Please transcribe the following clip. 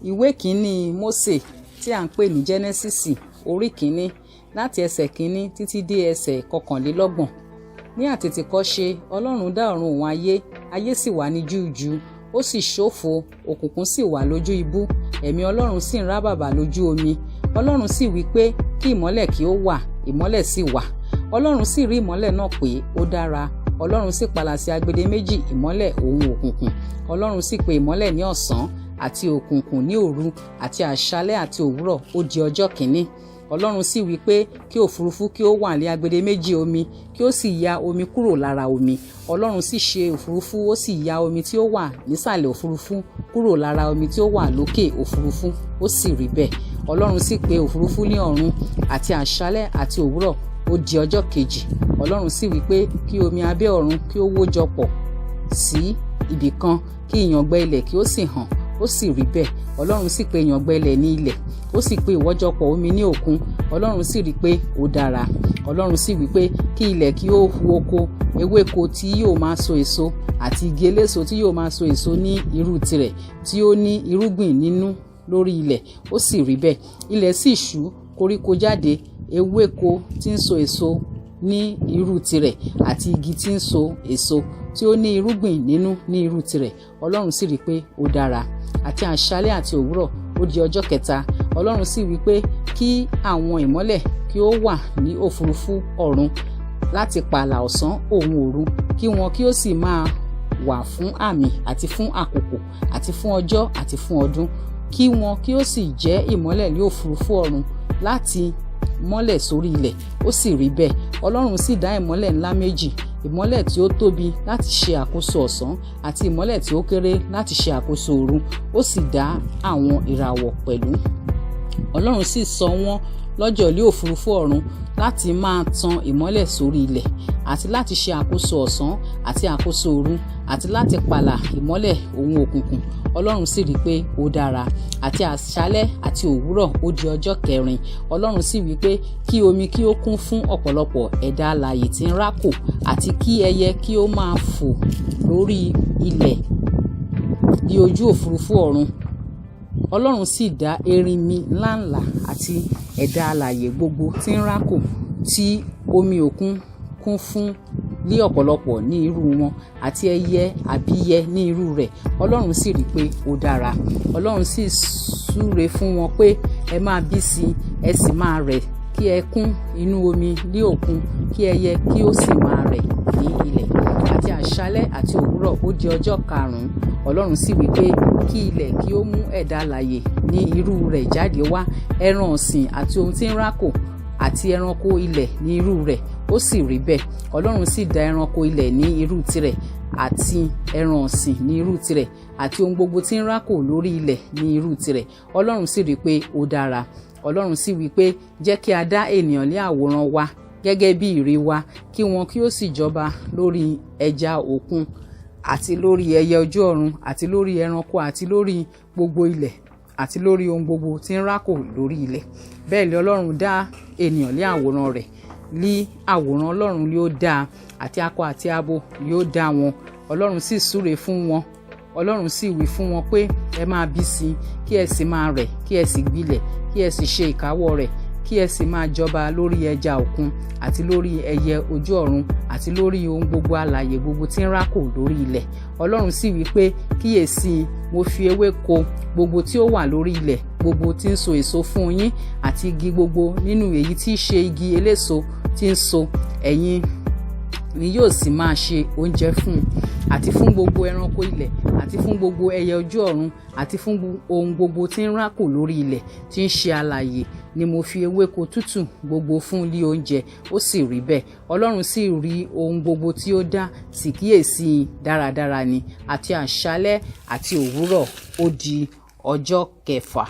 Ìwé kìíní Mósè tí à ń pè ní Jẹ́nẹ́sísì orí kìíní láti ẹsẹ̀ kìíní títí dé ẹsẹ̀ kọkànlélọ́gbọ̀n. Ní àtètèkọ́ṣe Ọlọ́run dá ọ̀run òun ayé, ayé sì wà ní júújú, ó sì ṣófo, òkùnkùn sì wà lójú ibú, ẹ̀mí Ọlọ́run sì ń rábàbà lójú omi. Ọlọ́run sì wí pé kí ìmọ́lẹ̀ kí ó wà, ìmọ́lẹ̀ sì wà. Ọlọ́run sì rí ìmọ́lẹ̀ náà pé ó dára. Ọlọ́run sì pààlà sí agbede méjì ìmọ́lẹ̀ òun òkùnkùn. Ọlọ́run sì pe ìmọ́lẹ̀ ní ọ̀sán àti òkùnkùn ní òru àti àṣálẹ́ àti òwúrọ̀ ó di ọjọ́ kìíní. Ọlọ́run sì wí pé kí òfurufú kí ó wà ní agbede méjì omi, kí ó sì ya omi kúrò lára omi. Ọlọ́run sì ṣe òfurufú, ó sì ya omi tí ó wà nísàlẹ̀ òfurufú kúrò lára omi tí ó wà lókè òfurufú, ó sì rí bẹ́ẹ̀. Ọlọ́run sì pe òfurufú ní ọ̀run àti àṣálẹ́ àti òwúrọ̀ ó di ọjọ́ kejì. Ọlọ́run sì wí pé kí omi abẹ́ ọ̀run kí ó wó jọ pọ̀ sí ibì kan, kí ìyàngbẹ ilẹ̀ kí ó sì hàn, ó sì rí bẹ́ẹ̀. Ọlọ́run sì pe ìyàngbẹ ilẹ̀ ní ilẹ̀, ó sì pe ìwọ́jọpọ̀ omi ní òkun. Ọlọ́run sì rí pé ó dára. Ọlọ́run sì wí pé kí ilẹ̀ kí ó hu oko, ewéko tí yóò máa so èso àti igi eléso tí yóò máa so èso ní irú tirẹ̀ tí ó ní irúgbìn nínú lórí ilẹ̀, ó sì rí bẹ́ẹ̀. Ilẹ̀ sì ṣú koríko jáde, ewéko tí ń so èso ní irú tirẹ̀ àti igi tí ń so èso tí ó ní irúgbìn nínú ní irú tirẹ̀. Ọlọ́run sì rí pé ó dára. Àti àṣálẹ́ àti òwúrọ̀ ó di ọjọ́ kẹta. Ọlọ́run sì wí pé kí àwọn ìmọ́lẹ̀ kí ó wà ní òfurufú ọ̀run láti pààlà ọ̀sán òun òru, kí wọn kí ó sì máa wà fún àmì àti fún àkókò àti fún ọjọ́ àti fún ọdún, kí wọn kí ó sì jẹ́ ìmọ́lẹ̀ ní òfurufú ọ̀run láti mọ́lẹ̀ sórí ilẹ̀, ó sì rí bẹ́ẹ̀. Ọlọ́run sì dá ìmọ́lẹ̀ ńlá méjì, ìmọ́lẹ̀ tí ó tóbi láti ṣe àkóso ọ̀sán àti ìmọ́lẹ̀ tí ó kéré láti ṣe àkóso òru. Ó sì dá àwọn ìràwọ̀ pẹ̀lú. Ọlọ́run sì sọ wọ́n lọ́jọ̀ lé òfurufú ọ̀run láti máa tan ìmọ́lẹ̀ sórí ilẹ̀ àti láti ṣe àkóso ọ̀sán àti àkóso òru àti láti pààlà ìmọ́lẹ̀ òun òkùnkùn. Ọlọ́run sì rí i pé ó dára. Àti àṣálẹ́ àti òwúrọ̀ ó di ọjọ́ kẹrin. Ọlọ́run sì wí pé kí omi kí ó kún fún ọ̀pọ̀lọpọ̀ ẹ̀dá alààyè tí ń rákò àti kí ẹyẹ kí ó máa fò lórí ilẹ̀ ní ojú òfurufú ọ̀run. Ọlọ́run sì dá erinmi ńláǹlà àti ẹ̀dá alààyè gbogbo tí ń rákò tí omi òkun kún fún ní ọ̀pọ̀lọpọ̀ ní irú wọn àti ẹyẹ àbíyẹ ní irú rẹ̀. Ọlọ́run sì rí i pé ó dára. Ọlọ́run sì súre fún wọn pé ẹ máa bí sí i, ẹ sì máa rẹ̀, kí ẹ kún inú omi ní òkun, kí ẹyẹ kí ó sì máa rẹ̀ ní ilẹ̀. Àti àṣálẹ́ àti òwúrọ̀ ó di ọjọ́ karùn-ún. Ọlọ́run sì wí pé kí ilẹ̀ kí ó mú ẹ̀dá alààyè ní irú rẹ̀ jáde wá, ẹran ọ̀sìn àti ohun tí ń rákò àti ẹranko ilẹ̀ ní irú rẹ̀, ó sì rí bẹ́ẹ̀. Ọlọ́run sì dá ẹranko ilẹ̀ ní irú tirẹ̀ àti ẹran ọ̀sìn ní irú tirẹ̀ àti ohun gbogbo tí ń rákò lórí ilẹ̀ ní irú tirẹ̀. Ọlọ́run sì rí i pé ó dára. Ọlọ́run sì wí pé jẹ́ kí a dá ènìyàn ní àwòrán wa gẹ́gẹ́ bí ìrí wa, kí wọn kí ó sì jọba lórí ẹja òkun àti lórí ẹyẹ ojú ọ̀run àti lórí ẹranko àti lórí gbogbo ilẹ̀ àti lórí ohun gbogbo tí ń rákò lórí ilẹ̀. Bẹ́ẹ̀ ni Ọlọ́run dá ènìyàn ní àwòrán rẹ̀, ní àwòrán Ọlọ́run ni ó dá a, àti akọ àti abo ni ó dá wọn. Ọlọ́run sì súre fún wọn. Ọlọ́run sì wí fún wọn pé ẹ máa bí sí i, kí ẹ sì máa rẹ̀, kí ẹ sì gbilẹ̀, kí ẹ sì ṣe ìkáwọ́ rẹ̀, kí ẹ sì máa jọba lórí ẹja òkun àti lórí ẹyẹ ojú ọ̀run àti lórí ohun gbogbo alààyè gbogbo tí ń rákò lórí ilẹ̀. Ọlọ́run sì wí pé kíyèsí, mo fi ewéko gbogbo tí ó wà lórí ilẹ̀ gbogbo tí ń so èso fún yín àti igi gbogbo nínú èyí tí í ṣe igi eléso tí ń so, ẹ̀yin ni yóò sì máa ṣe oúnjẹ fún un, àti fún gbogbo ẹranko ilẹ̀ àti fún gbogbo ẹyẹ ojú ọ̀run àti fún ohun gbogbo tí ń rákò lórí ilẹ̀ tí ń ṣe alààyè ni mo fi ewéko tútù gbogbo fún lí oúnjẹ. Ó sì rí bẹ́ẹ̀. Ọlọ́run sì rí ohun gbogbo tí ó dá, sì kíyèsí, dáradára ni. Àti àṣálẹ́ àti òwúrọ̀ ó di ọjọ́ kẹfà.